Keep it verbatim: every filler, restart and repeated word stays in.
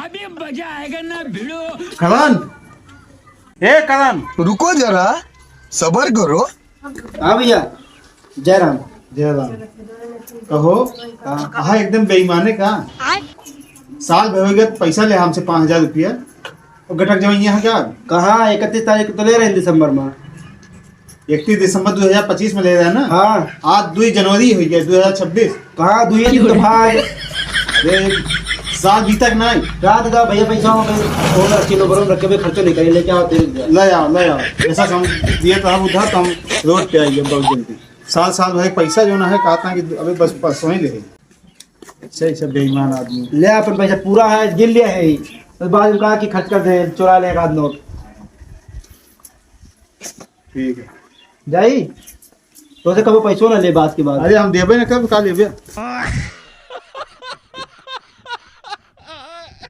अभी मजा आएगा ना भिड़ो। करण, ए करण, रुको जरा, सबर करो। हाँ भैया, जय राम। जय राम। कहो, हाँ। कहा एकदम बेईमाने का? साल भर हो गया, पैसा ले हमसे पाँच हजार रुपया, और गटक जवाइयाँ का? कहाँ, इकतीस तारीख को तो ले रहे हैं दिसंबर में। इकतीस दिसंबर दो हजार पच्चीस में ले रहे हैं ना? हाँ। आज दुई जनवरी हो गया, दो हजार छब्बीस। कहाँ, दुई दिन तो भाई। अरे, साल बीतक नहीं। रात का भैया पैसा हो गए, सोलह किलो बरम रखे हुए खर्चो नहीं करे, लेके आओ तेरे। ले आओ, ले आओ। ऐसा काम दिए तो हम उधर, तो हम रोड पे आइए बहुत जल्दी। साल, साल भाई पैसा जो ना है, कहता है कि अबे बस, बस वहीं ले। सही से बेईमान आदमी। ले अपन पैसा पूरा है, गिन लिया है ही। तो बाद में कहा कि खर्च कर दे, चुरा लेगा नोट। ठीक है। जाई? तो से कबो पैसो ना ले बात के बाद। अरे हम देबे ना, कब का लेबे?